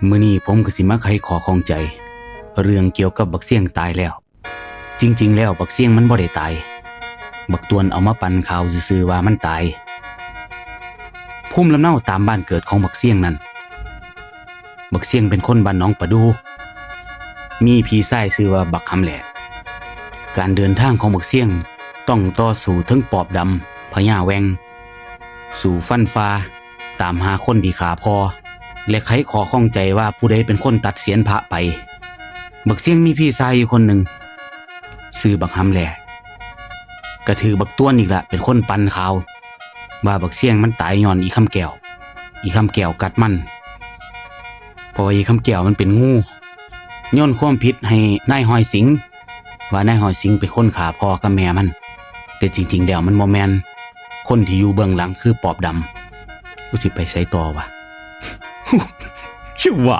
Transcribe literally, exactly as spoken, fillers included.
มื้อนี้ผมก็สิมาไขข้อข้องใจ เรื่องเกี่ยวกับบักเสี้ยงตายแล้ว จริงๆ แล้วบักเสี้ยงมันบ่ได้ตาย บักตวนเอามาปั่นข่าวซื่อๆ ว่ามันตาย ภูมิลำเนาตามบ้านเกิดของบักเสี้ยงนั้น บักเสี้ยงเป็นคนบ้านหนองประดู มีพี่ชายชื่อว่าบักหำแหล่ การเดินทางของบักเสี้ยงต้องต่อสู้เทิงปอบดำ พญาแวง สู้ฟันฝ่า ตามหาคนที่ฆ่าพ่อ และไขข้อข้องใจว่าผู้ใดเป็นคนตัดเศียรพระไป บักเสี้ยงมีพี่ชายอยู่คนหนึ่ง ชื่อบักหำแหล่ ก็ถือบักตวนอีกละเป็นคนปั่นข่าว ว่าบักเสี้ยงมันตายย้อนอีคำแก้ว อีคำแก้วกัดมัน เพราะว่าอีคำแก้วมันเป็นงู โยนความผิดให้นายฮอยสิงห์ ว่านายฮอยสิงห์เป็นคนฆ่าพ่อกับแม่มัน แต่จริงๆ แล้วมันบ่แม่น คนที่อยู่เบื้องหลังคือปอบดำ กูสิไปไสต่อวะ ชื่อว่า